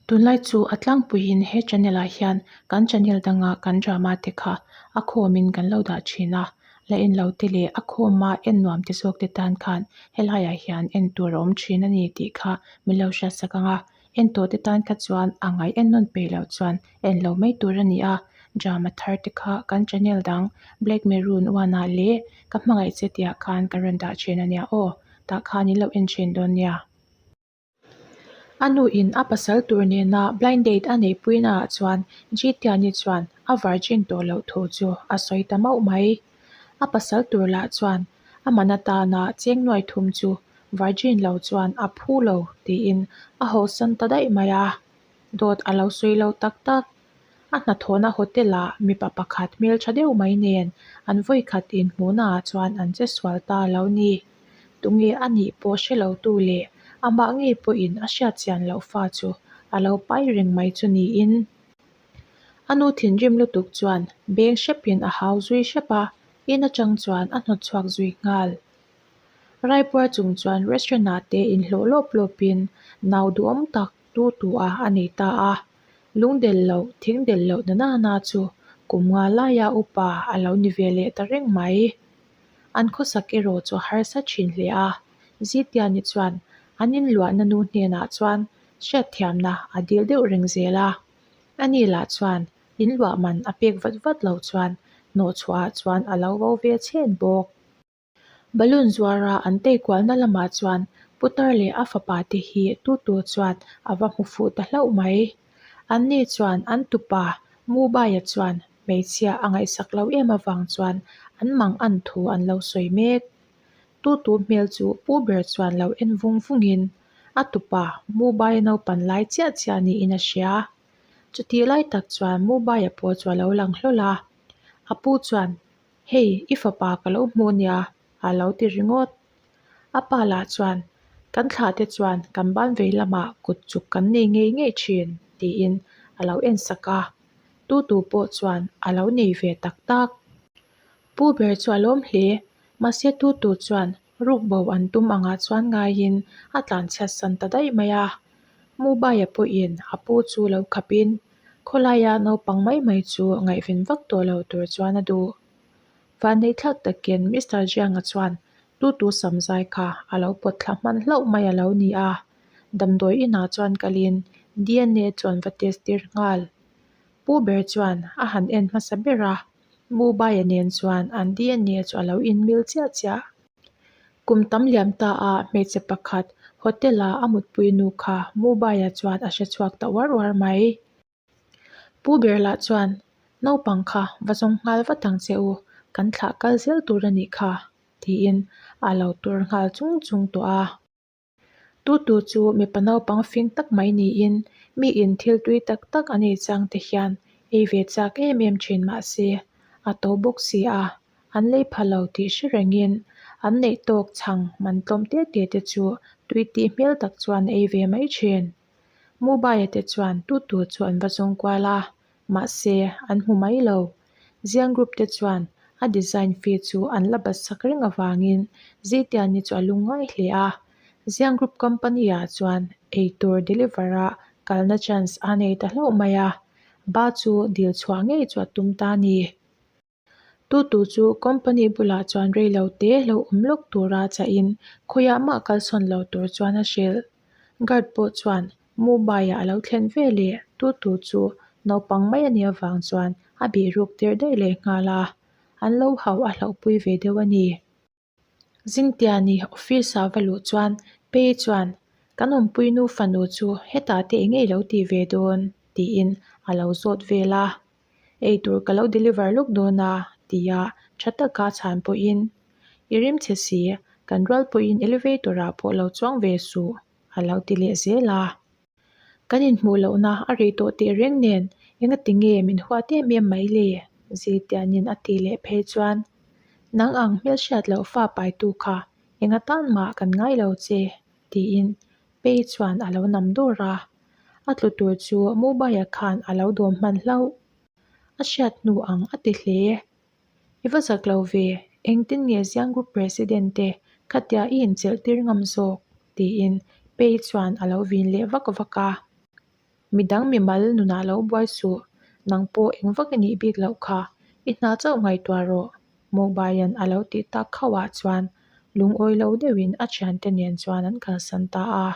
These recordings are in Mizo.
Tunlai chu a tlangpuiin he channel ah hian kan channel danga kan drama te kha a khawmin kan lo dah thin a, la en lo te leh a khawma en nuam te zawk te tan khan helaiah hian en tur a awm thin a ni tih kha min lo hriatsak ang a, en tawh te tan kha chuan a ngaih en nawn peih loh chuan en lo mai tur a ni a, drama thar te kha kan channel dang Black Maroon one ah leh ka hmangaih che tih ah khan kan rawn dah thin a nia aw, tah khan in lo en thin dawn nia. A nuin a pasal tur nena blind date a neihpuina ah chuan Jitiani chuan a virgin tawh loh thu chu a sawi ta mauh mai. A pasal tur lah chuan a man atana cheng nuai thum chu virgin lo chuan a phu lo tiin a hawsan ta daih mai a, dawt a lo sawi lo tak tak. A hnathawhna hotel ah mipa pakhat hmeltha deuh mai nen an vawikhat inhmuhna ah chuan an che sual ta lo ni. Tunge a nih pawh hre lo tu leh amah ngei pawhin a hriat chian loh fa chu a lo pai reng mai chu niin. A nu thinrim lutuk chuan beng hrepin a hau zui hrep a, in atang chuan a hnawt chhuak zui nghal. Raipuar chung chuan restaurant ah te inhlawh lawp lawpin nau duhawm tak tu tu a a nei ta a. Lung del loh, thing del loh na nana chu kum nga laia upa a lo ni ve leh ta reng mai. An khawsak erawh chu a harsa thin hle a, Zitiani chuan an inluahna nu hnenah chuan hriatthiamna a dil deuh reng zel a. Ani lah chuan inluah man a pek vat vat lo chuan hnawhchhuahah chuan a lo vo ve chhen bawk. Balloon zuara an tei kualna lamah chuan putar leh a fapa te hi tutu chuan a va hmu fuh ta hlauh mai. Anni chuan an tupa Mubaia chuan hmeichhia a ngaihsak lo em avang chuan an mang an thu an lo sawi mek. Tutu hmel chu pu ber chuan lo en vung vungin a tupa Mubaia naupan lai chiah chiah niin a hria. Chutih lai tak chuan Mubaia pawh chu a lo lang hlawl a, a pu chuan Hei, i fapa ka lo hmuh nia, a lo ti ringawt. A pa lah chuan, Kan thlah te chuan kan ban vei lamah kut chuk kan nei ngei ngei thin, tiin a lo en sak a. Tu tu pawh chuan a lo nei ve tak tak. Pu ber chu a lawm hle, mahse tu tu chuan rukbo an tum angah chuan ngaiin a tlanchhiat san ta daih mai a. Mubaia pawhin a pu chu lo khapin Khawlaia naupang mai mai chu ngaihven vak tawh lo tur chuan a duh. Vanneihthlak takin Mister Jianga chuan tutu samzai kha a lo pawt thla hman hlauh mai a lo ni a, damdawi inah chuan kalin DNA chuan va test tir nghal. Pu ber chuan a han en hmasa ber a, Mubaia nen chuan an DNA chu a lo inmil chiah chiah. Kum tam liam ta a hmeichhe pakhat hotel a a mutpui nu kha Mubaia chuan a hre chhuak ta uar uar mai. Pu ber lah chuan naupang kha va zawng nghal vat ang che u, kan thlah kal zel tur a nih kha tiin a lo tur nghal chung chung tawh a. Tutu chu mipa naupang fing tak mai niin miin thil tui tak tak an ei chang te hian ei ve chak em em thin mah se a to bawk si a, an lei pha lo tih hre rengin an neih tawk chhang man tlawm te te te chu tui tih hmel tak chuan ei ve mai thin. Mobile te chuan tutu chu an va zawng kual a, Mahse, an hmu mai lo. Ziang group te chuan a design fee chu an la bat sak reng avangin Zitiani chu a lungngai hle a. Ziang group company ah chuan eitur deliver a kalna chance a nei ta hlauh mai a, ba chu dil chhuah ngei chu a tum ta a ni. Tutu chu company bulah chuan rei lo te lo awm lawk tura chahin khawiah mah kalsawn lo tur chuan a hrilh. Guard pawh chuan Mumbai ah a lo thlen ve leh Tutu chu naupang mai a nih avang chuan a bihruk tir daih leh nghal a, an lo hauh a hlauhpui ve deuh a ni. Zingtiani office ah va luh chuan Pei chuan kan awmpui nu fanu chu hetah te eng ngei lo ti ve dawn tiin a lo zawt vel a, eitur ka lo deliver lawk dawn a tia tha taka chhan pawhin i rim che si kan rual pawhin elevator ah pawh lo chuang ve suh a lo ti leh zel a. Kan inhmuh lohna a rei tawh teh reng nen engati nge min huat em em mai le? Zirtianin a tih leh phei chuan Nang ang hmelhriat loh fa paitu kha enga tan mah kan ngai lo che tiin Pei chuan a lo nam dawr a, a tlu tur chu Mobile khan a lo dawm hman hlauh. A hriat hnu ang a ti hle. I va zak lo ve, engtin nge Ziang Group President te khatia i inchelh tir ngam zawk? tiin Pei chuan a lo vin leh vak vak a. Midang mimal nunah lo buai suh, nang pawh eng vak i nih bik loh kha, i hna chauh ngaihtuah rawh, Mobile-a'n a lo tih tak khauhah chuan lungawi lo deuhin a thiante nen chuan an kalsan ta a.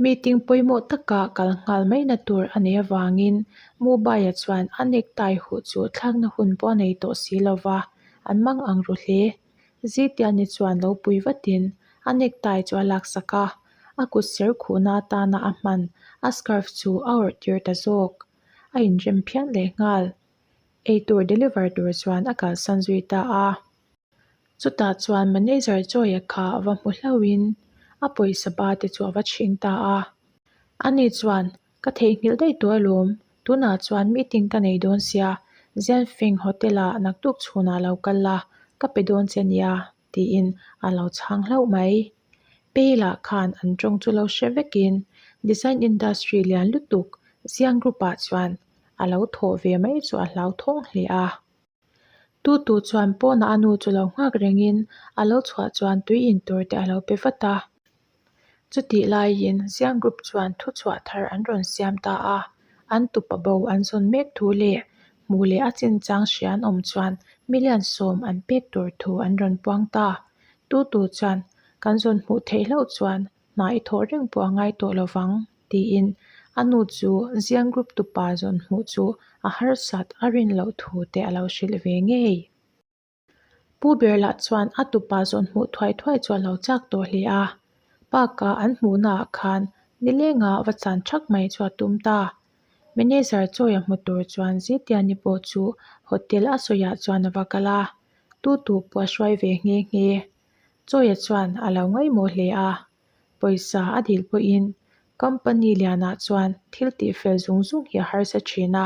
Meeting pawimawh takah kal nghal maina tur a nei avangin Mobile-a chuan a necktie huh chu thlakna hun pawh a nei tawh si lova, an mang ang ru hle. Zitiani chuan lo pui vatin a necktie chu a laksak a, a kut ser khuhna atana a hman a scarf chu a awrh tir ta zawk. A inrem phian leh nghal. Eitur deliver tur chuan a kalsan zui ta a. Chutah chuan manager Joy-a kha a va hmu hlauhin a pawisa ba te chu a va chhing ta a. Ani chuan, Ka theihnghilh daih tawh alawm, tunah chuan meeting ka nei dawn sia, Zianfeng Hotel-ah naktuk chhunah lo kal la, ka pe dawn che nia, tiin a lo chhang hlauh mai. Pei-lah khan an tawng chu lo hre vekin design industry lian lutuk Ziang Group-ah chuan a lo thawh ve mai chu a hlauthawng hle a. Tutu chuan pawnah a nu chu lo nghak rengin a lo chhuah chuan tui in tur te a lo pe vat a. Chutih laiin Ziang Group chuan thuchhuah thar an rawn siam ta a, an tupa bo an zawn mek thu leh hmuh leh a chinchang hria an awm chuan million sawm an pek tur thu an rawn puang ta. Tutu chuan kan zawn hmuh theih hlauh chuan hna i thawh reng pawh a ngai tawh lovang tiin a nu chu Ziang Group tupa zawn hmuh chu a harsat a rin loh thu te a lo hrilh ve ngei. Pu ber lah chuan a tupa zawn hmuh thuai thuai chu a lo chak tawh hle a, park-a an hmuhnaah khan nilenga va chan thak mai chu a tum ta. Manager Chawia hmu tur chuan Zetiani pawh chu hotel a sawiah chuan a va kal a, tutu pawh a hruai ve nghe nghe. Chawia chuan a lo ngaihmawh hle a, pawisa a dil pawhin company lianah chuan thil tihfel zung zung hi a harsa thin a,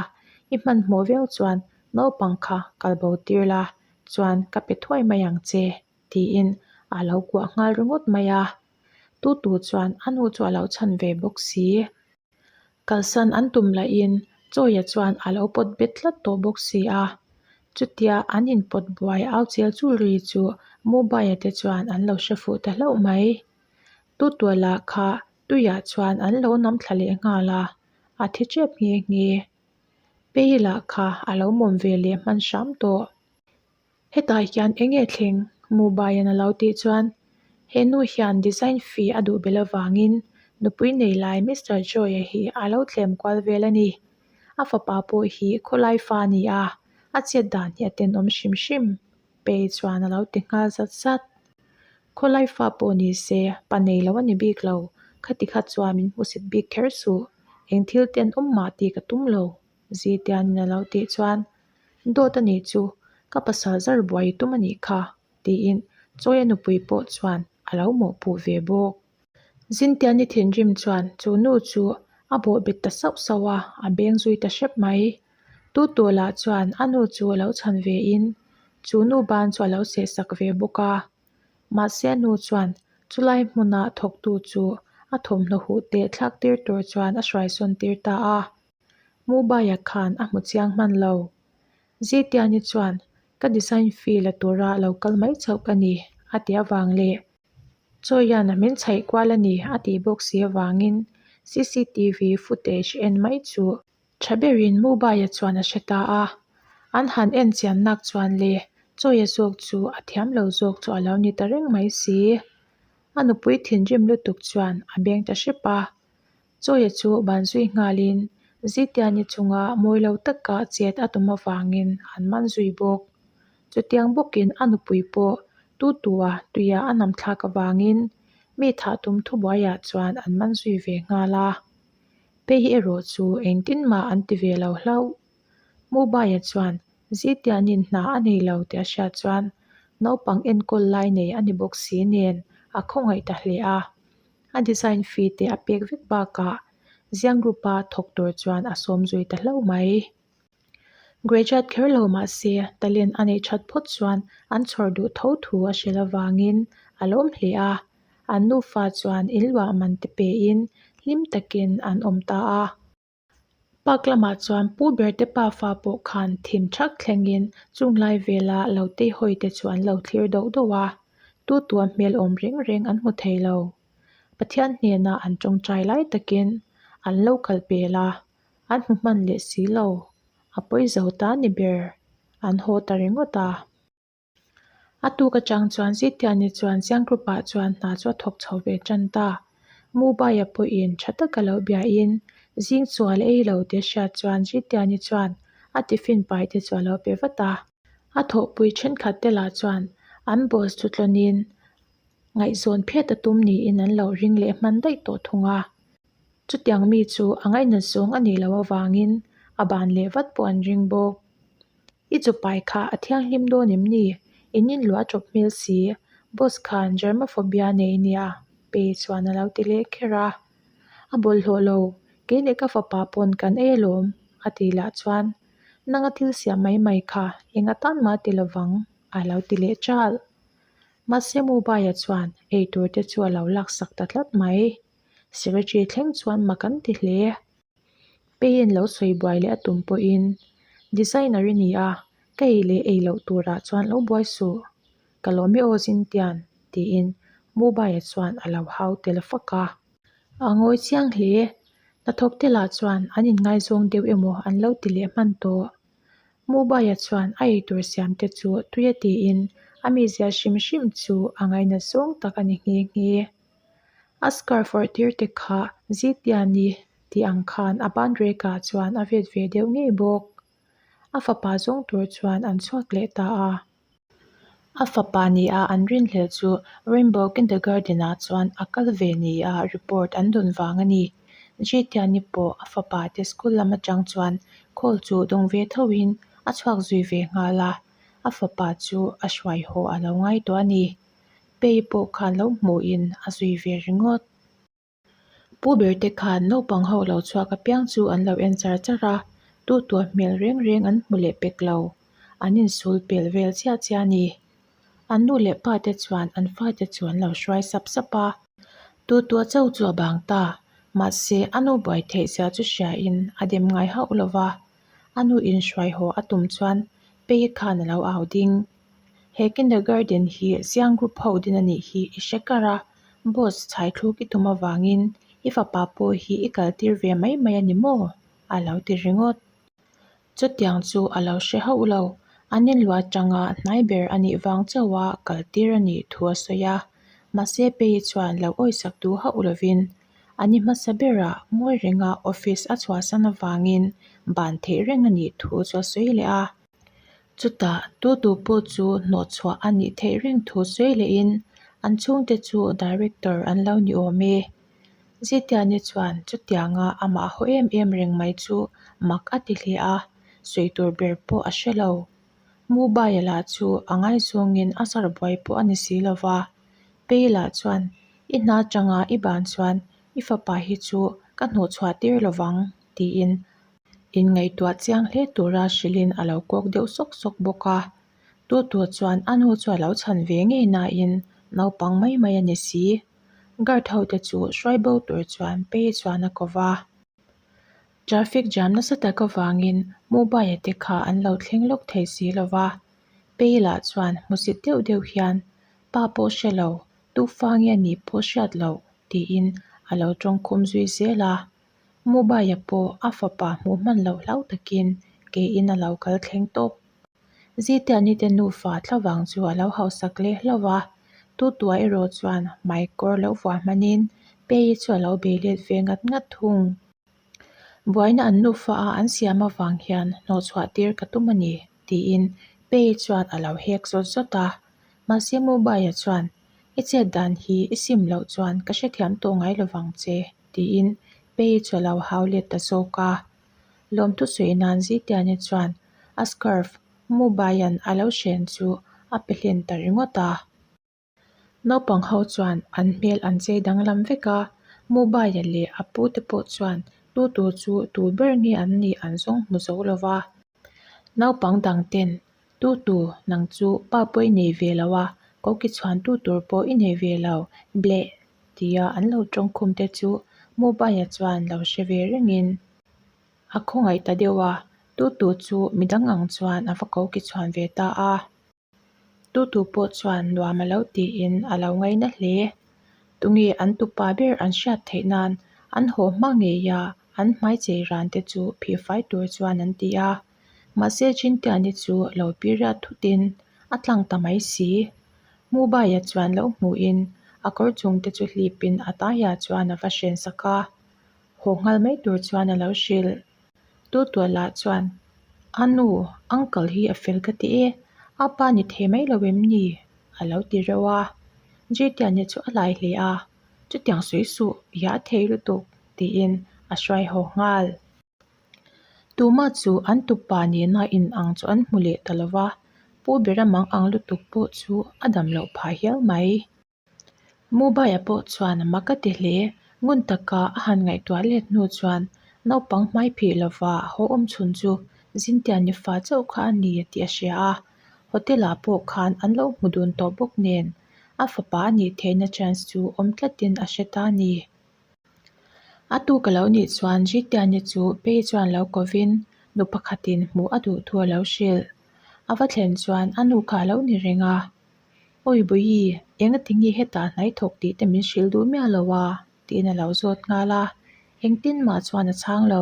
i hmanhmawh viau chuan naupang kha kal bo tir la chuan ka pe thuai mai ang che tiin a lo kuah nghal ringawt mai a, tutu chuan a nu chu a lo chhan ve bawk si. Kalsan an tum lahin Chawia chuan a lo pawt bet tlat tawh bawk si a. Chutia an inpawt buai au chel chul ri chu Mobile te chuan an lo hre fuh ta hlauh mai. Tutuala kha tuiah chuan an lo nam thla leh nghal a, a thi tep nghe nghe. Peila kha a lo mawm ve leh hman hram tawh. Hetah hian eng nge thleng? Mobile-in a lo tih chuan he nu hian design fee a duh belh avangin nupui nei lai Mister Joy-a hi a lo thlem kual vel a ni. A fapa pawh hi khawlai fa a ni a, a chet dan hi a tenawm hrim hrim Pei chuan a lo ti nghal zat zat. Khawlai fa pawh ni se, pa nei lo a ni bik lo, khati kha chuan min hmusit bik kher suh, eng thil tenawm mah tih ka tum lo, Zitianin a lo tih chuan Dawt a nih chu, ka pasal zar buai i tum a nih kha, tiin Chawia nupui pawh chuan a lo mawhpuh ve bawk. Zintiani thinrim chuan chu nu chu a bawh bet ta sauh sauh a, a beng zui ta hrep mai. Tutulah chuan a nu chu a lo chhan ve in chu nu ban chu a lo seh sak ve bawk a. Mahse a nu chuan chulai hmuna thawktu chu a thawmhnaw huh teh thlak tir tur chuan a hruaisawn tir ta a. Mobile khan a hmu chiang hman lo. Zetiani chuan ka design fee la tura lo kal mai chauh ka ni a ti avang leh Chawian a min chhaih kual a ni a tih bawk si avangin cctv footage en mai chu tha berin mobile chuan a hre ta a. An han en chian nak chuan le Chawia zawk chu a thiam lo zawk chu a lo ni ta reng mai si. A nupui thinrim lutuk chuan a beng ta hrep a. Chawia chu ban zui nghalin Zitiani chunga mawi lo taka chet a tum avangin an man zui bawk. Chutiang bawkin a nupui pawh Tutua tuia a nam thlak avangin mi thah tum thubuaiah chuan an man zui ve nghal a. Pei erawh chu engtin mah an ti ve lo hlauh. Mobile chuan Zitianin hna a nei lo tih a hriat chuan naupang enkawl lai nei a ni bawk si nen a khawngaih ta hle a. A design fee te a pek vek bakah Ziang Group-a thawk tur chuan a sawm zui ta hlauh mai. Graduate kher lo mah se talent a neih that phawt chuan an chhawr duh tho thu a hrilh avangin a lawm hle a. An nufa chuan inluah man te pein hlim takin an awm ta a. Park lamah chuan Pu Berte pafa pawh khan thim thak thlengin chung lai vela lo teihawi te chu an lo thlir doh doh a, tu tua hmel awm reng reng an hmu thei lo. Pathian hnena an tawngtai lai takin An lo kal pel a, an hmu hman leh si lo. A pawi zo ta ni ber, an haw ta ringawt a. A tuk atang chuan Zitiani chuan Chiang Group ah chuan hna chu a thawk chho ve tan ta. Mumbai-a pawhin tha taka lo biain zing chual ei lo tih a hriat chuan Zitiani chuan a tiffin pai te chu a lo pe vat a. A thawhpui thenkhat te lah chuan an boss chu tlawnin ngaihzawn phiat a tum niin an lo ring leh hman daih tawh thung a. Chutiang mi chu a ngainat zawng a nih loh avangin a ban leh vat pawh an ring bawk. I chupai kha a thianghlim dawn em ni? In inluah tawp hmel si, boss khan germophobia nei nia Pe chuan a lo ti leh kher a. A bawlhhlawh lo, kei leh ka fapa pawn kan ei alawm a ti lah chuan nanga thil siam mai mai kha eng atan mah ti lovang a lo ti leh ṭalh. Mahse Mumbai-a chuan eitur te chu a lo laksak ta tlat mai. Secretary thleng chuan mak an ti hle. Peiin lo sawi buai leh a tum pawhin designer i ni a, ka ei leh ei loh turah chuan lo buai suh. Ka lawm i aw Zintian tiin Mumbai-a chuan a lo hau tel fak a. A ngawi chiang hle. Hnathawk te lah chuan an inngaizawng deuh emaw an lo ti leh hman tawh. Mumbai-a chuan a eitur siam te chu tui a tiin a mizia hrim hrim chu a ngainat zawng tak a ni nghe nghe. A scarf awrh tir te kha Zitiani tih ang khan a ban rek ah chuan a vet ve deuh ngei bawk. A fapa zawng tur chuan an chhuak leh ta a. A fapa nia an rinhlelh chu Rainbow Kindergarten ah chuan a kal ve nia report an dawn vang a ni. Zitiani pawh a fapa te school lam atang chuan call chu dawng ve tho in a chhuak zui ve nghal a, a fapa chu a hruai haw a lo ngai tawh a ni. Pei pawh khan lo hmuhin a zui ve ringawt. Pu ber te khan naupang ho lo chhuak apiang chu an lo en char char a, tu tuah hmel reng reng an hmu leh pek lo. An insul pel vel chiah chiah a ni. An nu leh pa te chuan an fate chu an lo hruai sap sap a. Tu tuah chauh chu a bang ta, mahse a nu buai theih zia chu hriain a dem ngai hauh lo va. A nu inhruai haw a tum chuan Pei khan a lo au ding. He kindergarten hi Siang group ho din a nih hi i hre kar a, boss chhai thluk i tum avangin i fapa pawh hi i kal tir ve mai mai a ni maw? a lo ti ringawt. Chutiang chu a lo hre hauh lo, an inluah atanga hnai ber a nih vang chauha kal tir a nih thu a sawi a, mahse Pei chuan lo awisak duh hauh lovin a ni hmasa berah ngawi renga office a chhuahsan avangin ban theih reng a nih thu chu a sawi leh a. Chutah tutu pawh chu hnawhchhuah a nih theih reng thu sawi lehin an chhungte chu director an lo ni awm e. Zetiani chuan chutianga amah haw em em reng mai chu mak a ti hle a, sawi tur ber pawh a hre lo. Mumbai-a lah chu a ngaizawngin a zar buai pawh a ni si lo va, Pei lah chuan i hna atanga i ban chuan i fapa hi chu ka hnawhchhuah tir lovang tiin Inngaihtuah chiang hle tura hrilhin a lo kawk deuh sawk sawk bawk a. Tutu chuan a nu chu a lo chhan ve ngei nain naupang mai mai a ni si. Guard ho te chu hruai bo tur chuan Pei chuan a ko va. Traffic jam nasa tak avangin Mumbai-a te kha an lo thleng lawk thei si lo va. Pei lah chuan hmusit deuh deuh hian pa pawh hre lo, tufa nge a nih pawh hriat loh tiin a lo tawngkhum zui zel a. Mumbai-a pawh a fapa hmuh hman loh hlau takin keiin a lo kal thleng tawp. Zitiani te nufa thlavang chu a lo hausak leh hlauh a, Tutua erawh chuan hmaikawr lo vuah hmanin Pei chu a lo bei let ve ngat ngat thung. Buaina an nufa a an siam avang hian hnawhchhuah tir ka tum a ni, tiin Pei chuan a lo hek zawt zawt a. Mahse Mumbai-a chuan, I chet dan hi i sim loh chuan ka hrethiam tawh ngai lovang che. Tiin Pei chu a lo hau let ta zawk a. Lawmthu sawi nan Zitiani chuan a scarf Mubaia'n a lo hren chu a pe hlen ta ringawt a. Naupang ho chuan an hmel an chei danglam vek a, Mubaia leh a pu te pawh chuan tu tur chu tu ber nge an nih an zawng hmu zo lo va. Naupang dang ten Tu tu, nang chu pa pawh i nei ve lo a, koki chhuan tu tur pawh i nei ve lo, bleh! tia an lo tawngkhum te chu Mumbai-a chuan lo hre ve rengin a khawngaih ta deuh a, Tu tu chu midang ang chuan a va koki chhuan ve ta a. Tu tu pawh chuan nuam a lo tiin a lo ngaina hle. Tunge an tupa ber an hriat theih nan An haw hma ngei a, an hmai chei ran te chu phih fai tur chuan an ti a. Mahse Chintiani chu lo period thutin a tlang ta mai si. Mubaia chuan lo hmuhin a kawr chung te chu hlipin a taiah chuan a va hren sak a, haw nghal mai tur chuan a lo hrilh. Tutuala chuan, A nu, uncle hi a fel ka ti e, a pa ni thei mai lo em ni? a lo ti reuh a. Jitiani chu a lai hle a, Chutiang sawi suh, i a thei lutuk, tiin a hruai haw nghal. Tuma chu an tupa nena inang chu an hmu leh ta lo va, Pu Bera mang ang lutuk pawh chu a dam loh phah hial mai. Mobile pawh chuan mak a ti hle. Ngun taka a han ngaihtuah let hnu chuan naupang hmai phih lova haw awm chhun chu Zintiani fa chauh kha a ni tih a hria a. Hotel ah pawh khan an lo hmu dun tawh bawk nen a fapa a nih theihna chance chu awm tlatin a hre ta a ni. A tuk a lo nih chuan Jitiani chu Pei chuan lo kovin nu pakhatin hmuh a duh thu a lo hrilh. A va thlen chuan a nu kha a lo ni reng a. Awi Bawihi, engati nge hetah hnai thawk tih te min hrilh duh miah lo a? tiin a lo zawt nghal a, engtin mah chuan a chhang lo.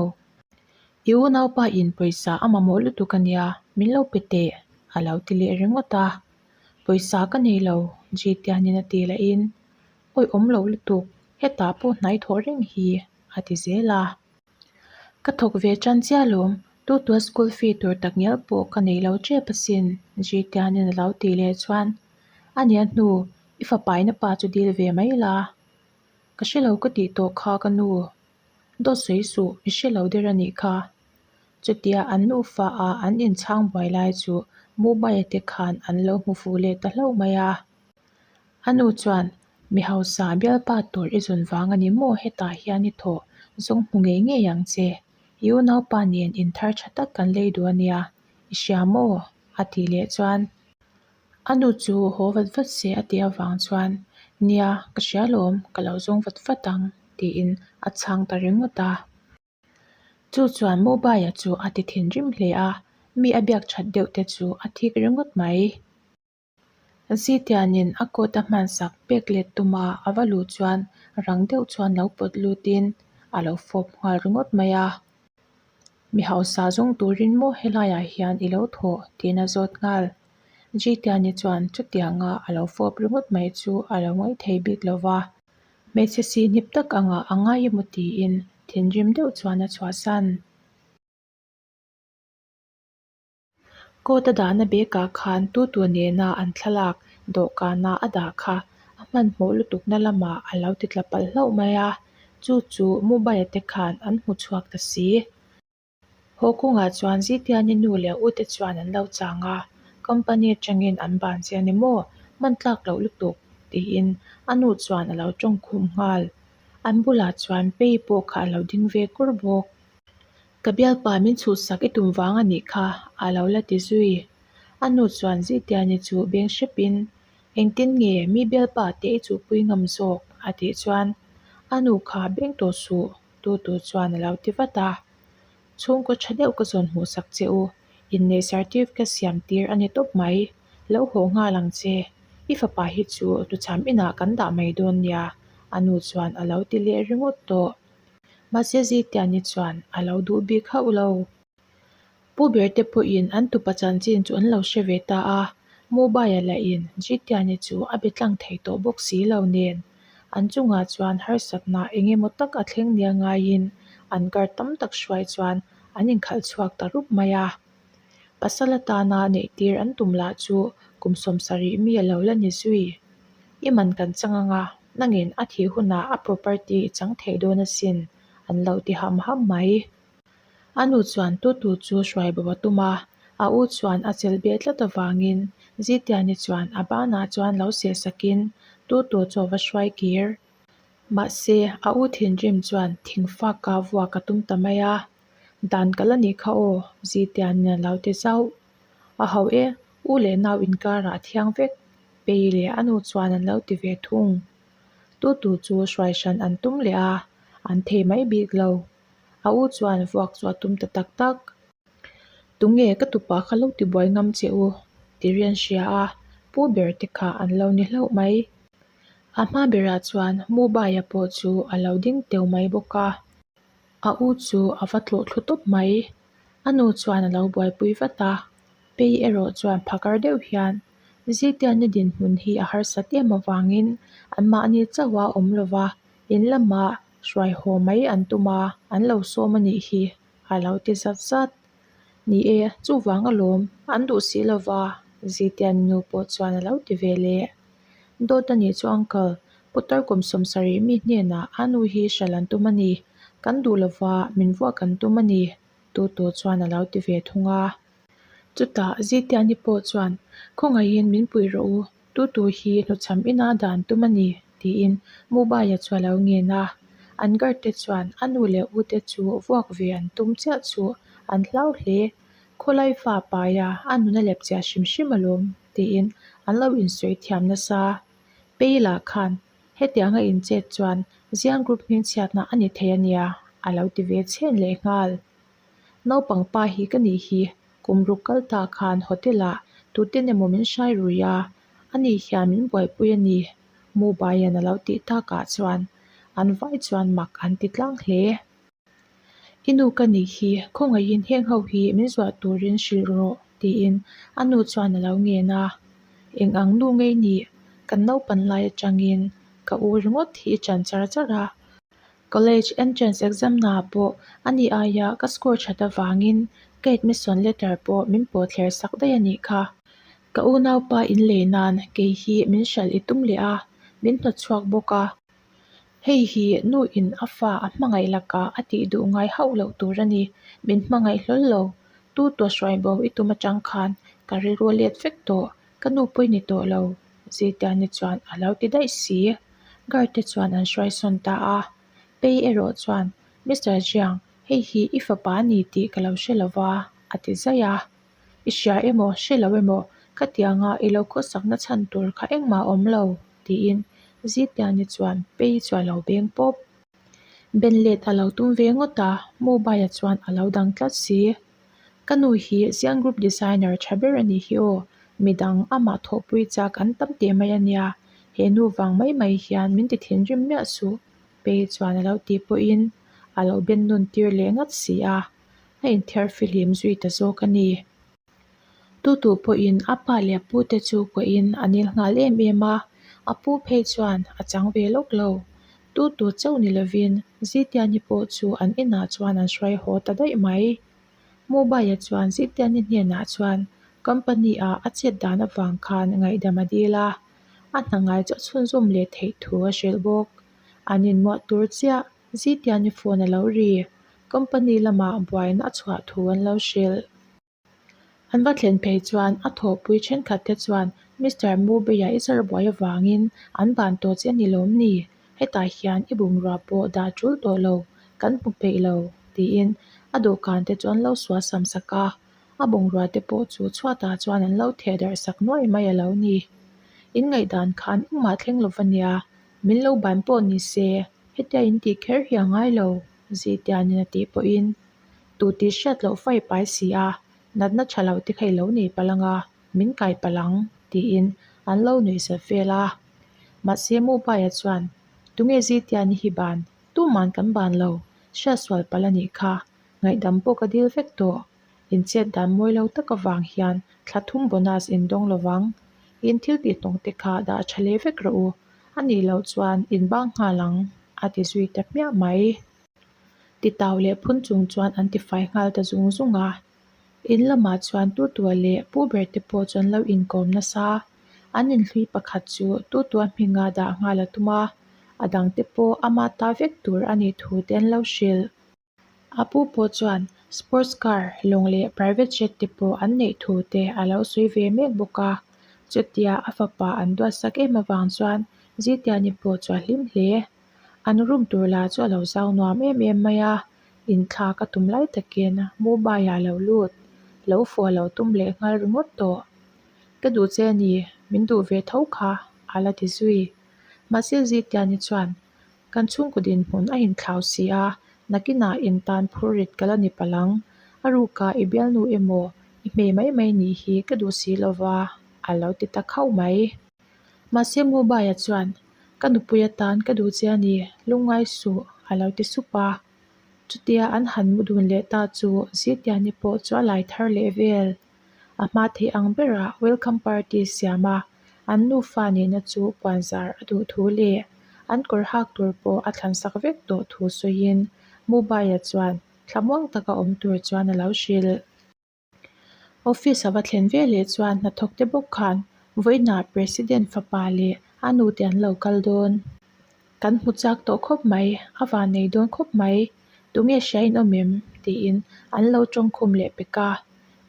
I unaupa in pawisa a mamawh lutuk a nia, min lo pe teh, a lo ti leh ringawt a. Pawisa ka nei lo, Jitianin a ti lahin, Awi awm lo lutuk, hetah pawh hnai thawh reng hi, a ti zel a. Ka thawk ve tan chiah lawm, tutua school fee tur tak ngial pawh ka nei lo tep asin, Jitianin a lo tih leh chuan, A nia hnu, i fapaina pa chu dil ve mai la. Ka hre lo ka tih tawh kha ka nu. Dawt sawi suh, i hre lo der a nih kha. Chutia an nufa a an inchhang buai lai chu Mumbai-a te khan an lo hmu fuh leh ta hlauh mai a. A nu chuan, Mi hausa bialpa tur i zun vang a ni maw hetah hian i thawh zawng hmu ngei ngei ang che. I unaupa nen inthar tha tak kan lei duh a nia, i hria maw? a tih leh chuan a nu chu haw vat vat se a tih avang chuan, Nia, ka hria lawm, ka lo zawng vat vat ang tiin a chhang ta ringawt a. Chu chuan Mobile-a chu a ti thinrim hle a, mi a biak that deuh te chu a thik ringawt mai. Zitianin a coat a hmansak pek let tuma a va luh chuan rang deuh chuan lo pawt lutin a lo fawp nghal ringawt mai a. Mi hausa zawng turin maw helaiah hian i lo thawh tiin a zawt nghal. Zitiani chuan chutianga a lo fawp ringawt mai chu a lo ngaithei bik lo va. Hmeichhe sihnip tak angah a ngai emaw tiin thinrim deuh chuan a chhuahsan. Coat a dahna bag ah khan tutu nena an thlalak dawhkana a dah kha a hmanhmawh lutukna lamah a lo ti tla palh hlauh mai a, chu chu mobile te khan an hmu chhuak ta si. Haw kawngah chuan Zitiani nu leh a ute chuan an lo chang a, company atangin an ban che a ni maw? Hman tlak loh lutuk tiin a nu chuan a lo tawng khum nghal. An bulah chuan Pei pawh kha a lo ding ve kur bawk. Ka bialpa min chhuhsak i tum vang a nih kha, a lo la ti zui. A nu chuan Zitiani chu beng hrepin, Engtin nge mi bialpa te i chuhpui ngam zawk? a tih chuan a nu kha beng tawh suh, tu tu chuan a lo ti vat a. Chhungkaw tha deuh ka zawn hmuhsak che u, inneih certificate siam tir a ni tawp mai, lo haw nghal ang che, i fapa hi chu tuchham inah kan dah mai dawn nia, a nu chuan a lo ti leh ringawt tawh. Mahse Zitiani chuan a lo duh bik hauh lo. Pu Berte pawhin an tupa chanchin chu an lo hre ve ta a, Mobile lahin Zitiani chu a be tlang thei tawh bawk si lo nen an chungah chuan harsatna eng emaw tak a thleng nia ngaiin an kar tam tak hruai chuan an inkhalh chhuak ta rup mai a. Pasal atana neihtir an tum lah chu kum 70 mi a lo la ni zui. I man kan chang anga, nangin a thih hunah a property i chang thei dawn asin, an lo ti ham ham mai. A nu chuan tutu chu hruai bo a tum a, a u chuan a chelh beh tlat avangin Zitiani chuan a banah chuan lo seh sakin tutu chu a va hruai kir. Mahse, a u thinrim chuan thingfaka vuak a tum ta mai a, Dan kal a nih kha aw, Zitiani'n a lo ti zauh. A ho e, u leh nau inkarah a thiang vek, Pei leh a nu chuan an lo ti ve thung. Tutu chu hruai hran an tum leh a, an thei mai bik lo. A u chuan vuak chu a tum ta tak tak. Tunge ka tupa kha lo tibuai ngam che u? ti rian hria a, pu ber te kha an lo ni hlauh mai. A hma berah chuan Mumbai-a pawh chu a lo ding teu mai bawk a, a u chu a va tlawh thlu tawp mai. A nu chuan a lo buaipui vat a, Pei erawh chuan phakar deuh hian Zitiani dinhmun hi a harsat em avangin anmahni chauh a awm lova, in lamah hruai haw mai an tum a, an lo sawm a nih hi a lo ti zat zat. Ni e, chuvang alawm, an duh si lova, Zitiani nu pawh chuan a lo ti ve leh. Dawt a nih chu uncle, putar kum 70 mi hnenah a nu hi hralh an tum a ni, kan duh lova min vuak an tum a ni, Tutu chuan a lo ti ve thung a. Chutah Zitiani pawh chuan, Khawngaihin min puih rawh u, Tutu hi hnuchham ina dan tum a ni, tiin Mumbai-a chu a lo ngen a. An guard te chuan a nu leh u te chu vuak ve an tum chiah chu an hlau hle. Khawlai fa paia a nun a lep chiah hrim hrim alawm, tiin an lo insawi thiam nasa. Pei lah khan hetianga inchet chuan Ziang Group hmingchhiatna a ni thei a nia, a lo ti ve chhen lehnghal. Naupang pa hi ka nih hi, kum ruk kal ta khan hotel ah tuten emaw min hrai rui a, ani hian min buaipui a ni, Mubaian a lo tih takah chuan an vai chuan mak an ti tlang hle. I nu ka nih hi, khawngaihin heng ho hi min zuah turin hrilh rawh, tiin a nu chuan a lo ngen a. Eng ang nu ngei nih, kan naupan lai atangin ka u ringawt hi i chan char char a. College entrance exam naah pawh a ni aia ka score that avangin ka admission letter pawh min pawh thler sak daih a nih kha. Ka unaupa inlei nan kei hi min hralh i tum leh a, min hnawtchhuak bawk a. Hei hi nu in a fa a hmangaih lakah a tih duh ngai hauh loh tur a ni. Min hmangaih hlawl lo. Tu tua hruai bo i tum atang khan ka rilru a let vek tawh. Ka nu pawh i ni tawh lo. Zetiani chuan a lo ti daih si. Guard te chuan an hruai sawn ta a. Pei erawh chuan, Mister Jiang, hei hi i fapa a ni tih ka lo hre lo va, a ti zaih a. I hria emaw, hre lo emaw, khatianga i lo khawsakna chhan tur kha engmah a awm lo, tiin Zitiani chuan Pei chu a lo beng pawp. Ben let a lo tum ve ngawt a, Mobile-a chuan a lo dang tlat si. Ka nu hi Ziang Group designer tha ber a nih hi aw, midang amah thawhpui chak an tam teh mai a nia, he nu vang mai mai hian min ti thinrim miah suh, Pei chuan a lo tih pawhin a lo ben nun tir leh ngat si a. a inthiar fihlim zui ta zawk a ni. Tutu pawhin a pa leh a pute chu kuahin a nil nghal em em a, a pu phei chuan a chang ve lawk lo. Tutu chauh ni lovin Zitiani pawh chu an inah chuan an hruai haw ta daih mai. Mumbai-a chuan Zitiani hnenah chuan company-ah a chet dan avang khan ngaihdam a dil a, a hna ngai chu a chhunzawm leh theih thu a hrilh bawk. An inmuah tur chiah Zitiani phone a lo ri. Company lamah buaina a chhuah thu an lo hrilh. An va thlen phei chuan a thawhpui thenkhat te chuan Mister Mubeia i zar buai avangin an ban tawh che a ni lawm ni? Hetah hian i bungrua pawh dah tul tawh lo, kan hmu peih lo, tiin a dawhkan te chu an lo sual sam sak a. A bungrua te pawh chu chhuatah chuan an lo theh darh sak nuai mai a lo ni. In ngaihdan khan engmah thleng lo va nia, min lo ban pawh ni se, hetia in tih kher hi a ngai lo. Zitianin a tih pawhin tu tih hriat loh fai pai si a, natna tha lo te kha i lo nei palh ang a, min kai palh ang, tiin an lo nuih zat vel a. Mahse Mumbai-a chuan, Tunge Zitiani hi ban? Tuman kan ban lo, hriatsual palh a nih kha, ngaihdam pawh ka dil vek tawh. Inchet dan mawi lo tak avang hian thla thum bonus in dawng lovang. In thil tih hnawng te kha dah tha leh vek rawh u. A nih loh chuan in bang nghal ang, a ti zui ta hmiah mai. Titau leh phun chung chuan an tifai nghal ta zung zung a. In lamah chuan Tutua leh Pu ber te pawh chu an lo inkawm nasa. An inhlui pakhat chu Tutua hminga dah nghal a tum a, a dangte pawh ama ta vek tur a nih thu te an lo hrilh. A pu pawh chuan sports car lawng leh private jet te pawh an neih thu te a lo sawi ve mek bawk a. Chutia a fapa an duatsak em avang chuan Zitiani pawh chu a hlim hle. An room tur lah chu a lo zau nuam em em mai a, inthlak a tum lai takin Mumbai ah a lo lut, lo fuh a lo tum leh nghal ringawt tawh. Ka duh che a ni, min duh ve tho kha, a la ti zui. Mahse Zitiani chuan Kan chhungkaw dinhmun a inthlau si a, nakinah intan phur rit ka la ni palh ang. A ruka i bialnu emaw i hmei mai mai nih hi ka duh si lova, a lo ti ta khauh mai. Mahse Mumbai-a chuan, Ka nupui atan ka duh che a ni, lungngai suh, a lo ti sup a. Chutia an han mu dun leh ta chu Zitiani pawh chu a lai thar leh vel. A hma theih ang berah welcome party siam a, an nufa nihna chu puanzar a duh thu leh an kawr hak tur pawh a thlansak vek tawh thu sawiin Mumbai-a chuan thlamuang taka awm tur chuan a lo hrilh. Office a va thlen ve leh chuan hnathawk te bawk khan vawiinah President fapa leh a nu te an lo kal dawn. Kan hmu chak tawh khawp mai, a van nei dawn khawp mai, tunge hria in awm em? tiin an lo tawngkhum leh pek a.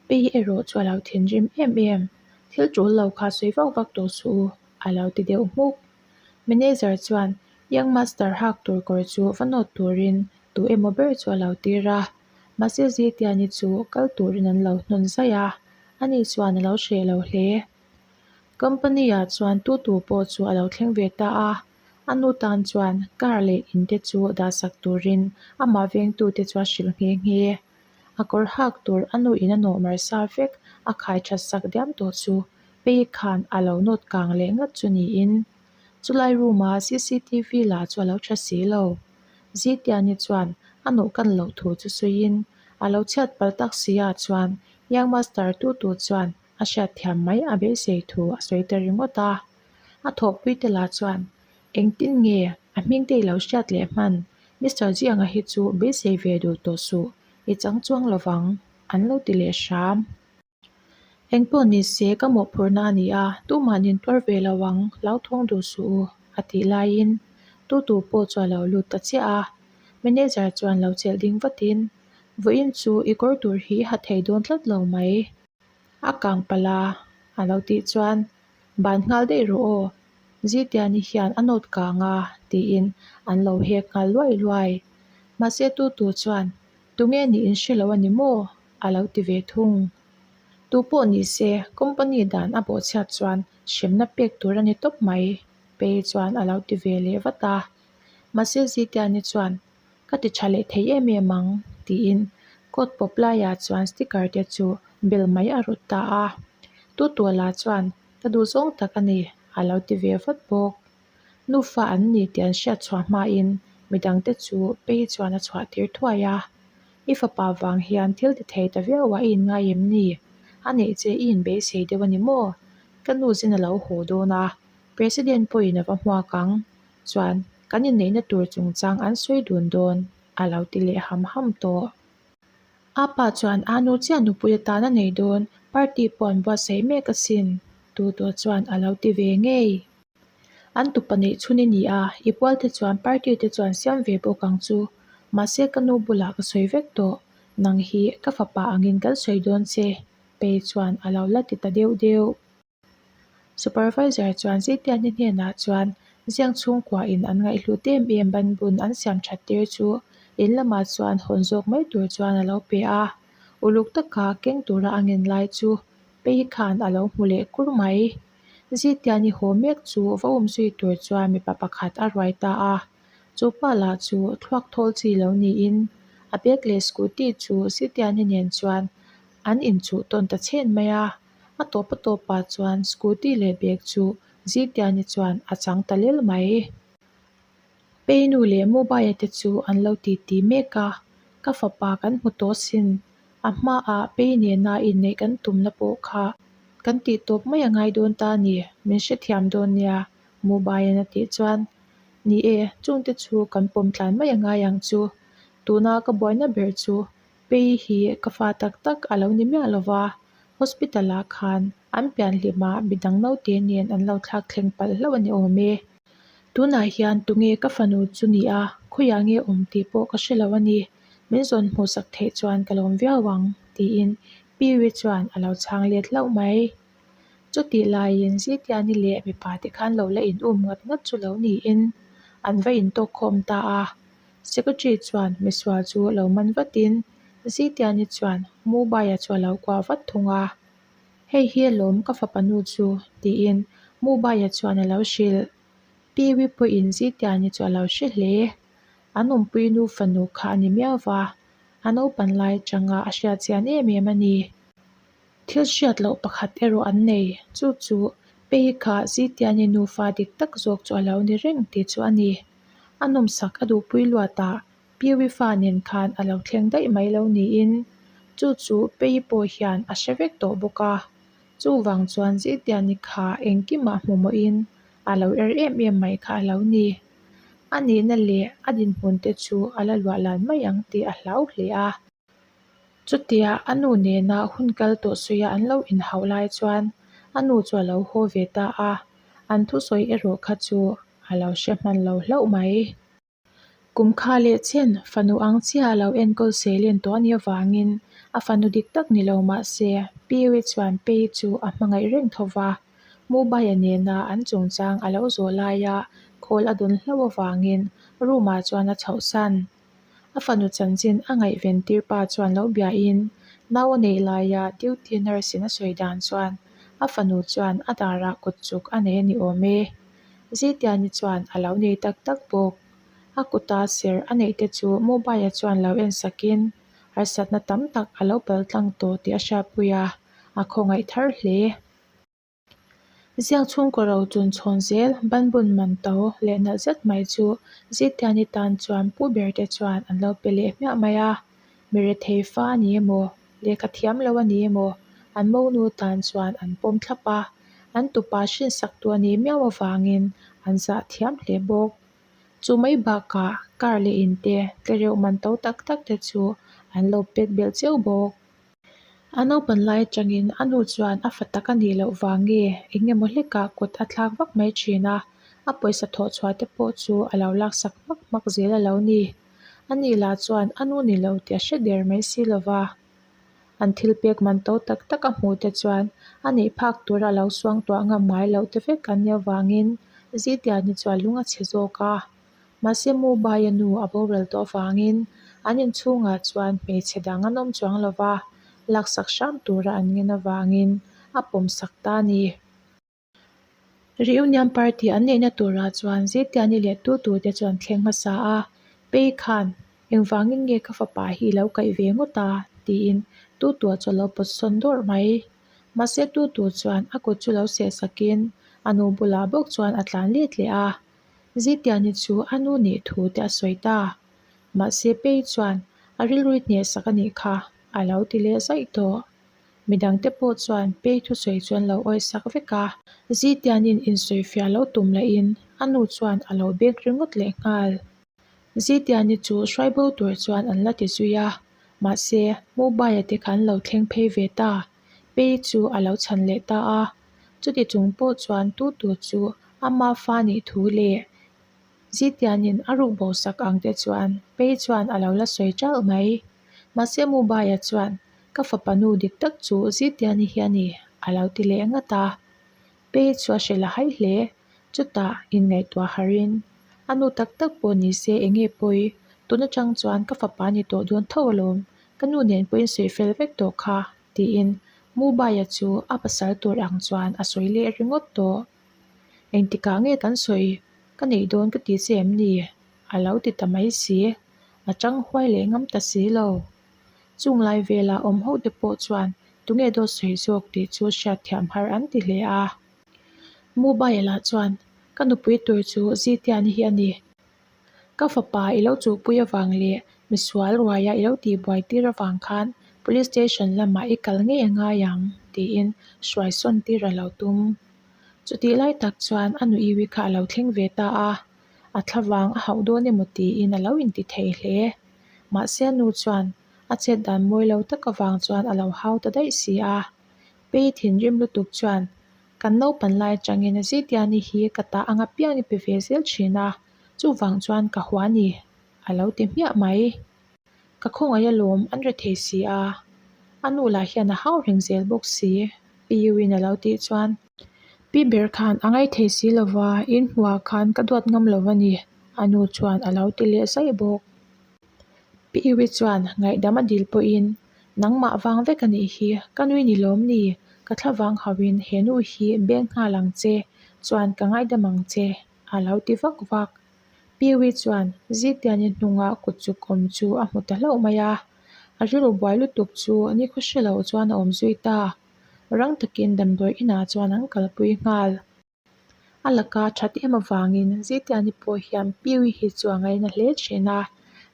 Pei erawh chu a lo thinrim em em, thil tul lo kha sawi vak vak tawh suh u, a lo ti deuh hmuk. Manager chuan Young Master hak tur kawr chu va nawt turin tu emaw ber chu a lo tir a. Mahse Zitiani chu kal turin an lo hnawn zaih a, ani chuan a lo hreh lo hle. Company ah chuan tu tu pawh chu a lo thleng ve ta a, a nu tan chuan car leh in te chu dahsak turin amah vengtute chu a hrilh nghe nghe. A kawr hak tur a nu in a nawh mar sa vek a khai that sak diam tawh chu Pei khan a lo nawt kang leh ngat chu niin chulai room a cctv lah chu a lo tha si lo. Zitiani chuan a nawh kan loh thu chu sawiin a lo chhiat palh tak si ah chuan Young Master tu tu chuan a hriatthiam mai a beisei thu a sawi ta ringawt a. A thawhpui te lah chuan engtin nge a hming te i lo hriat leh hman Mister Jianga hi chu beisei ve duh tawh suh i chang chuang lovang an lo ti leh hram. Engpawh ni se ka mawhphurhna a ni a, tumah nin tuar ve lo ang, hlauthawng duh suh u, a tih laiin tu tu pawh chu a lo lut ta chiah a. Manager chuan lo chelh ding vatin, Vawiin chu i kawr tur hi ha thei dawn tlat lo mai. A kang palh a, a lo tih chuan, Ban nghal daih rawh aw, Zitiani hian a nawt kang a, tiin an lo hek nghal luai luai. Mahse tu tu chuan, Tunge nih in hre lo a ni maw? a lo ti ve thung. Tu pawh ni se, company dan a bawhchhiat chuan hremna pek tur a ni tawp mai, Pei chuan a lo ti ve leh vat a. Mahse Zitiani chuan, Ka ti tha leh thei em em ang, tiin coat pawp laiah chuan sticker te chu bel mai a rawt ta a. Tutuala chuan, Ka duhzawng tak a ni, a lo ti ve vat bawk. Nufa an ni tih an hriat chhuah hmain midangte chu Pei chuan a chhuah tir thuai a. I fapa vang hian thil ti thei ta viau a i inngai em ni? A neih che i inbeisei deuh a ni maw? Ka nu zin a lo haw dawn a, President pawhin a va hmuak ang. Chuan kan inneihna tur chungchang an sawi dun dawn, a lo ti leh ham ham tawh. A pa chuan a nu chiah nupui atan a nei dawn, party pawh an buatsaih mek asin, Tutua chuan a lo ti ve ngei. An tupa neih chhun i ni a, i pual te chuan party te chuan siam ve bawk ang chu. Mahse ka nu bulah ka sawi vek tawh, nang hi ka fapa angin kan sawi dawn che, Pei chuan a lo la ti ta deuh deuh. Supervisor chuan Zetiani hnenah chuan ziang chhungkua in an ngaihhlut em em banbun an siam that tir chu in lamah chuan hawn zawk mai tur chuan a lo pe a, uluk taka keng tura a ngen lai chu Pei khan a lo hmu leh kur mai. Zitiani haw mek chu va um zui tur chuan mipa pakhat a ruai ta a, chu pa lah chu thluak thawl chi lo niin a bag leh scooty chu Zitiani nen chuan an inchuh tawn ta chhen mai a, a tawp a tawpah chuan scooty leh bag chu Zitiani chuan a chang ta lel mai. Peinu leh Mobile te chu an lo titi mek a, ka fapa kan hmu tawh sin, a hmaah Pei nena inneih kan tumna pawh kha kan tih tawp mai a ngai dawn ta a ni, min hrethiam dawn nia, Mobile-in a tih chuan, Ni e, chungte chu kan pawm tlan mai a ngai ang chu, tuna ka buaina ber chu Pei hi ka fa tak tak a lo ni miah lo va, hospital-ah khan an pianhlimah midang naute nen an lo thlak thleng palh hlauh a ni awm e. Tunah hian tunge ka fanu chu ni a, khawiah nge awm tih pawh ka hre lo a ni. Min zawn hmuhsak theih chuan ka lawm viau ang, tiin Piwi chuan a lo chhang let hlauh mai. Chutih laiin Zitiani leh mipa te khan lo la in um ngat ngat chu lo niin an va intawk khawm ta a. Secretary chuan misual chu lo man vatin Zitiani chuan Mubaya chu a lo kuah vat thung a. Hei hi alawm ka fapa nu chu tiin Mubaya chuan a lo hrilh. Piwi pawhin Zitiani chu a lo hre hle. An awmpui nu fanu kha a ni miau va, a naupan lai atanga a hriat chian em em a ni. Thil hriat loh pakhat erawh an nei, chu chu. Pei kha Zitiani nufa dik tak zawk chu a lo ni reng tih chu a ni. A nawmsak a duhpui luat a, Piwi fa nen khan a lo thleng daih mai lo niin chu chu Pei pawh hian a hre vek tawh bawk a. Chuvang chuan Zitiani kha engkimah hmuhmawhin a lo er em em mai kha a lo ni. A nihna leh a dinhmun te chu a la luah lan mai ang tih a hlau hle a. Chutia a nu nena hun kal tawh suia an lo inhauh lai chuan a nu chu a lo haw ve ta a, an thusawi erawh kha chu a lo hre hman lo hlauh mai. Kum kha leh chen fanu ang chiah a lo enkawl seilen tawh a nih avangin a fanu dik tak ni lo mah se Piwi chuan Pei chu a hmangaih reng tho va, Mubaya nena an chungchang a lo zawh laia khawl a dawn hlauh avangin room-ah chuan a chhohsan. A fanu chanchin a ngaihven tir pa chuan lo biain nau a neih laia duty nurse in a sawi dan chuan a fanu chuan a darah kut chuk a nei a ni awm e. Zitiani chuan a lo nei tak tak bawk. A kuta ser a neih te chu mobile chuan lo en sakin harsatna tam tak a lo pal tlang tawh tih a hriatpui a, a khawngaih thar hle. Ziak chhungkaw ro chun chhawn zel banbun man to leh nalh zet mai chu Zitiani tan chuan pu ber te chuan an lo pe leh hmiah mai a, mi rethei fa a ni emaw, lehkha thiam lo a ni emaw an monu tan chuan an pawm thlap a, an tupa hrinsak tu a nih miau avangin an zah thiam hle bawk. Chu mai bakah car leh in te tlereuh man to tak tak te chu an lo pek belh cheu bawk. A naupan lai atangin a nu chuan a fa tak a nih loh vang nge eng emaw hlekah kut a thlak vak mai thin a, a pawisa thawh chhuah te pawh chu a lo laksak hmak hmak zel a lo ni. A ni lah chuan a nu ni lo tih a hre der mai si lo va. An thil pek man to tak tak a hmuh te chuan a neih phak tura a lo suangtuah ngam ngai loh te vek an nih avangin Zitiani chuan lung a chhe zawk a. Mahse Mumbai-a nu a boral tawh avangin an inchhungah chuan hmeichhe dang an awm chuang lo va, laksak hram tura an ngen avangin a pawmsak ta a ni. Reunion party an neihna turah chuan Zetiani leh Tutu te chuan thleng hmasa a, Pei khan engvangin nge ka fapa hi i lo kaih ve ngawt a? tiin Tutua chu a lo pawt sawn dawrh mai. Mahse Tutu chuan a kut chu lo seh sakin a nu bulah bawk chuan a tlan let leh a. Zetiani chu a nu nih thu te a sawi ta. Mahse Pei chuan a rilru hnehsak a nih kha a lo ti leh zaih tawh. Midangte pawh chuan Pei thusawi chu an lo awisak vek a. Zitianin insawifiah lo tum lahin a nu chuan a lo bek ringawt leh nghal. Zitiani chu hruai bo tur chuan an la ti zui a, mahse Mobile te kha an lo thleng phei ve ta. Pei chu a lo chhan leh ta a, chuti chung pawh chuan tu tu chu ama fa nih thu leh Zitianin a ruk bo sak ang te chuan Pei chuan a lo la sawi ṭalh mai. Mahse Mobile chuan Ka fapa nu dik tak chu Zitiani hi a ni, a lo ti leh ngat a. Pei chu a hrilh a hai hle. Chutah inngaihtuah harhin, A nu tak tak pawh ni se eng nge pawi? Tun atang chuan ka fapa ni tawh dawn tho alawm, ka nu nen pawhin sawi fel vek tawh kha, tiin Mubaya chu a pasal tur ang chuan a sawi leh ringawt tawh. Engtikah nge kan sawi ka neih dawn ka ti che em ni? a lo ti ta mai si. A chang huai leh ngam ta si lo. Chung lai vela awm ho te pawh chuan tunge dawt sawi zawk tih chu hriatthiam har an ti hle a. Mobile ah chuan ka nupui tur chu Zitiani hi a ni. Ka fapa i lo chuhpui avang leh misual ruaia i lo tihbuai tir avang khan Police Station lamah i kal ngei a ngai ang tiin hruai sawn tir a lo tum. Chutih lai tak chuan a nu Iwi kha a lo thleng ve ta a, a thlavang a hauh dawn emaw tiin a lo inti thei hle. Mahse a nu chuan a chet dan mawi lo tak avang chuan a lo hau ta daih si a. Pei thinrim lutuk chuan kan naupan lai atangin Zitiani hi ka ta anga piang i pe ve zel thin a, chuvang chuan ka hua ni a lo ti hmiah mai. Ka khawngaih alawm an re thei si a, a nu lah hian a hau reng zel bawk si Pi Yuin a lo tih chuan Pi ber khan a ngaih thei si lova in hmuhah khan ka duat ngam lo a ni a nu chuan a lo ti leh zaih bawk. Pi Iwi chuan ngaihdam a dil pawhin nangmah vang vek a nih hi, ka nui ni lawm ni, ka thla vang hauhin he nu hi beng nghal ang che, chuan ka ngaidam ang che a lo ti vak vak. Pi Iwi chuan Zitiani hnunga kut chuk awm chu a hmu ta hlauh mai a, a rilru buai lutuk chu nikhaw hre lo chuan a awm zui ta. Rang takin damdawi inah chuan an kalpui nghal. A laka that em avangin Zitiani pawh hian Piui hi chu a ngaina hle thin a,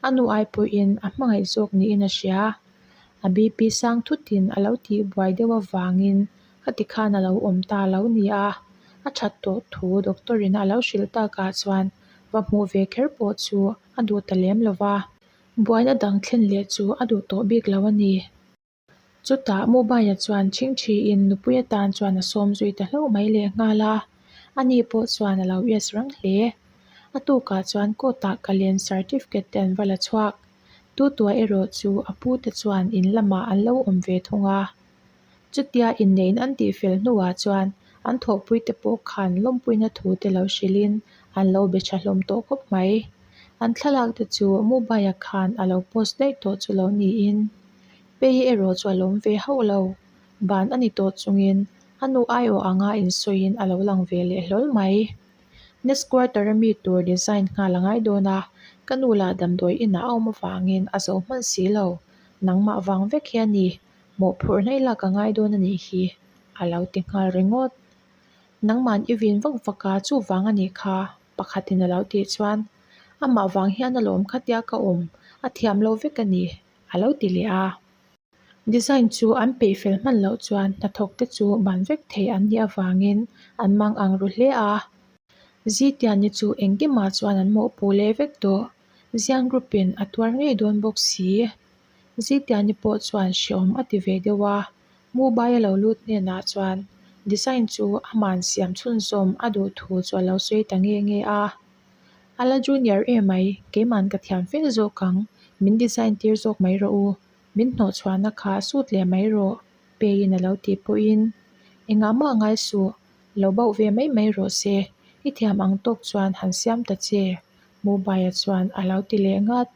a nu ai pawhin a hmangaih zawk niin a hria. A BP sang thutin a lo tih buai deuh avangin khati khan a lo awm ta lo ni a, a that tawh thu doctor in a lo hrilh takah chuan va hmuh ve kher pawh chu a duh ta lem lo va, buaina dang thlen leh chu a duh tawh bik lo a ni. Chutah Mobile chuan chhingchhiin nupui atan chuan a sawm zui ta hlauh mai leh nghal a, ani pawh chuan a lo yes rang hle. A tukah chuan court ah kalin certificate te an va la chhuak. Tutua erawh chu a pu te chuan in lamah an lo awm ve thung a. Chutia inneih an tih fel hnuah chuan an thawhpui te pawh khan lawmpuina thu te lo hrilhin an lo be tha hlawm tawh khawp mai. An thlalak te chu mobile khan a lo post daih tawh chu lo niin Pei erawh chu a lawm ve hauh lo. Ban a ni tawh chungin a nu aiawh anga insawiin a lo lang ve leh hlawl mai. Next quarter a mi tur design nghal a ngai dawn a, ka nu lah damdawi inah a awm avangin a zo hman si lo. Nangmah vang vek hi a ni, mawhphurhna i lak a ngai dawn a nih hi, a lo ti nghal ringawt. Nangman i vin vak vak a, chuvang a nih kha, pakhatin a lo tih chuan, Amah vang hian alawm khatia ka awm, a thiam lo vek a ni, a lo ti leh a. Design chu an peih fel hman loh chuan hnathawk te chu ban vek thei an nih avangin an mang ang ru hle a. Zitiani chu engkimah chuan an mawhpuh leh vek tawh. Ziang group in a tuar ngei dawn bawk si. Zitiani pawh chuan hreawm a ti ve deuh a, Mobile a lo lut hnenah chuan design chu aman siam chhunzawm a duh thu chu a lo sawi ta nge nge a. A la junior emai, keiman ka thiam fel zawk ang, min design tir zawk mai rawh u, min hnawhchhuahna kha sut leh mai rawh, Peiin a lo tih pawhin, Engah mah ngai suh, lo bauh ve mai mai rawh se, i thiam ang tawk chuan han siam ta che, Mobile chuan a lo ti leh ngat.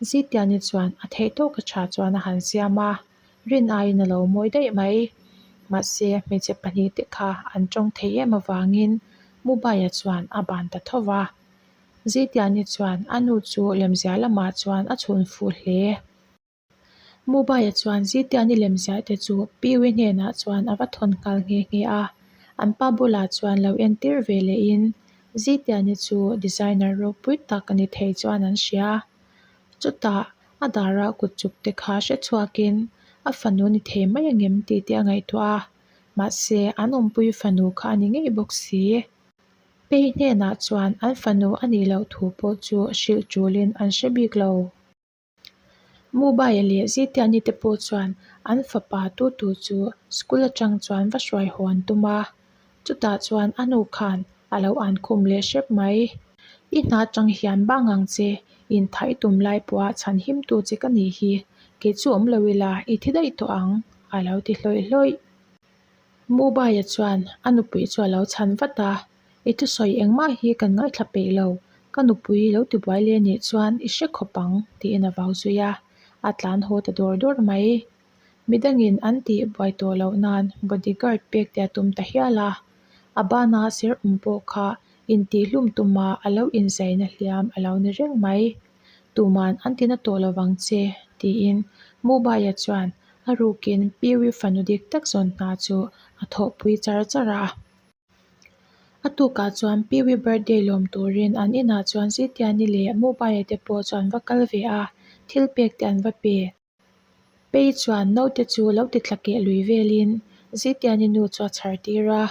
Zitiani chuan a theih tawk a tha chuan a han siam a, rin aiin a lo mawi daih mai. Mahse, hmeichhe pahnihte kha an tawng thei em avangin Mubaya chuan a ban ta tho va. Zitiani chuan a nu chu lemziah lamah chuan a chhun fuh hle. Mubaya chuan Zitiani lemziah te chu Piwi hnenah chuan a va thawn nghal nghe nghe a, an pa bulah chuan lo entir ve lehin Zitiani chu designer ropui tak a ni thei chuan an hria. Chutah a dara kut chuk te kha hre chhuakin a fanu ni thei mai angem tih te a ngaihtuah a, mahse an awmpui fanu kha a ni ngei bawk si. Pei hnenah chuan an fanu a nih loh thu pawh chu hrilh tulin an hre bik lo. Mobile leh Zitiani te pawh chuan an fapa Tutu chu school atang chuan va hruai haw an tum a, chutah chuan a nu khan a lo an khum leh hrep mai. I hna atang hian bang ang che, inthaih tum lai pawha chhan him tu che ka nih hi, kei chu awm lo ila i thi daih tawh ang, a lo ti hlawih hlawih. Mobile chuan a nupui chu a lo chhan vat a, I thusawi engmah hi kan ngaithla peih lo, ka nupui lo tibuai leh anih chuan i hre khawp ang tiin a vau zui a, a tlan haw ta dawr dawr mai. Midangin an tih buai tawh loh nan bodyguard pek te a tum ta hial a, a bana ser awm pawh kha intihhlum tuma a lo inzaina hliam a lo ni reng mai. Tuman an tina tawh lovang che tiin Mobile chuan a rukin Piwi fanu dik tak zawn hna chu a thawhpui char char a. A tukah chuan Piwi birthday lawm turin an inah chuan Zitiani leh Mobile te pawh chu an va kal ve a, thil pek te an va pe. Pei chuan naute chu lo ti thla keh lui velin Zitiani nu chu a chhar tir a,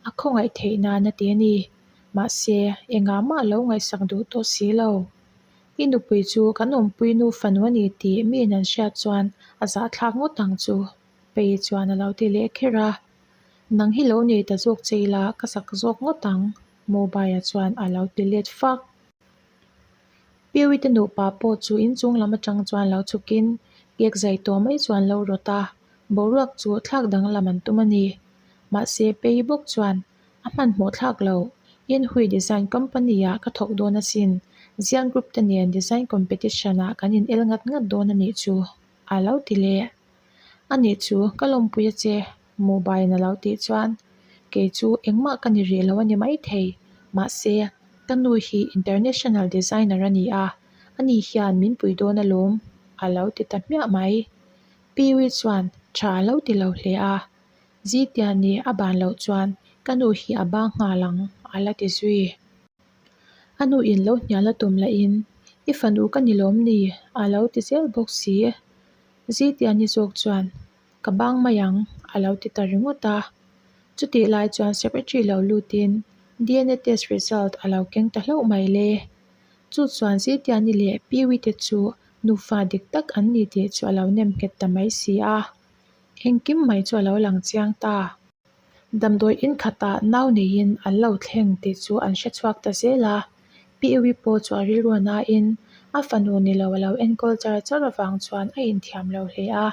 a khawngaih theih nan a ti a ni. Mahse, engah mah lo ngaihsak duh tawh si lo. I nupui chu kan awmpui nu fanu a ni tih miin an hriat chuan a zahthlak ngawt ang chu, Pei chuan a lo ti leh kher a. Nang hi lo nei ta zawk che ila ka sak zawk ngawt ang, Mobile chuan a lo ti let fak. Piuite nupa pawh chu inchung lam atang chuan lo chhukin cake zai tawh mai chuan lo rawt a, boruak chu thlak danglam an tum a ni. Mahse Pei bawk chuan a hmanhmawh thlak lo, Inhui Design Company ah ka thawk dawn asin, Zian Group te nen design competition ah kan in el ngat ngat dawn a nih chu, a lo ti leh. A nih chu, ka lawmpui a che, Mobile a lo tih chuan kei chu engmah ka ni rih lo a ni maithei. Mahse, ka nu hi international designer a ni a, ani hian min pui dawn alawm, a lo ti ta hmiah mai. Piwi chuan tha a lo ti lo hle a. Zitiani a ban loh chuan ka nu hi a bang nghal ang a la ti zui. A nu in lo hnial a tum lahin I fanu ka ni lawm ni? a lo ti zel bawk si. Zitiani zawk chuan Ka bang mai ang a lo ti ta ringawt a. Chutih lai chuan secretary lo lutin DNA test result a lo keng ta hlauh mai le. Chu chuan Zitiani leh Piwi te chu nufa dik tak an ni tih chu a lo nem nghet ta mai si a. Engkim mai chu a lo lang chiang ta. Damdawi in khatah nau neiin an lo thleng tih chu an hre chhuak ta zel a. Piwi pawh chu a rilru nain a fanu ni lo a lo enkawl char char avang chuan a inthiam lo hle a.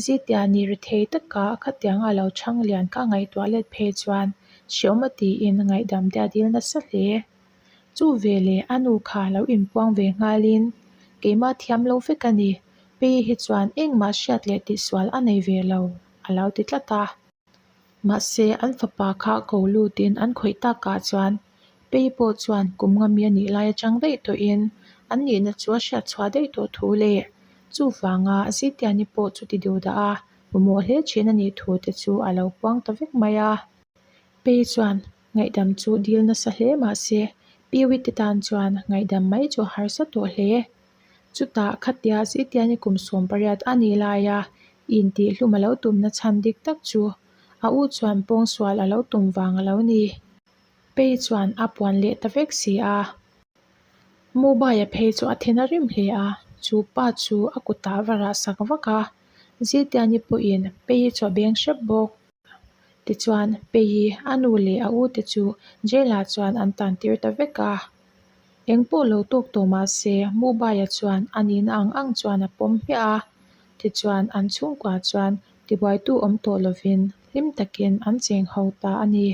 Zitiani rethei taka khatianga a lo chhang lian kha a ngaihtuah let phei chuan hreawm a tiin ngaihdam te a dil nasa hle. Chu veleh a nu kha lo inpuang ve nghalin, Keimah thiam lo vek a ni, Pei hi chuan engmah hriat leh tihsual a nei ve lo, a lo ti tlat a. Mahse, an fapa kha ko lutin an khawih takah chuan Pei pawh chuan kum nga mi a nih lai atang daih tawhin an nihna chu a hriat chhuah daih tawh thu leh chuvanga Zitiani pawh chu ti duh dah a, mamawh hle thin a nih thu te chu a lo puang ta vek mai a. Pei chuan Ngaihdam chu dil nasa hle mahse Piwi te tan chuan ngaihdam mai chu a harsa tawh hle. Chutah khatia Zitiani kum 18 a nih laia intihhlum a lo tumna chhan dik tak chu a u chuan pawngsual a lo tum vang a lo ni. Pei chuan a puan leh ta vek si a. Mobile phei chu a then a rim hle a, chu pa chu a kutah va rah sak vak a. Zitiani pawhin Pei chu a beng hrep bawk. Tichuan, Pei a nu leh a u te chu jail ah chuan an tan tir ta vek a. Eng pawh lo tawk tawh mah se Mobile chuan a nihna ang ang chuan a pawm hmiah a. Tichuan, an chhungkua chuan tibuaitu awm tawh lovin hlim takin an cheng ho ta a ni.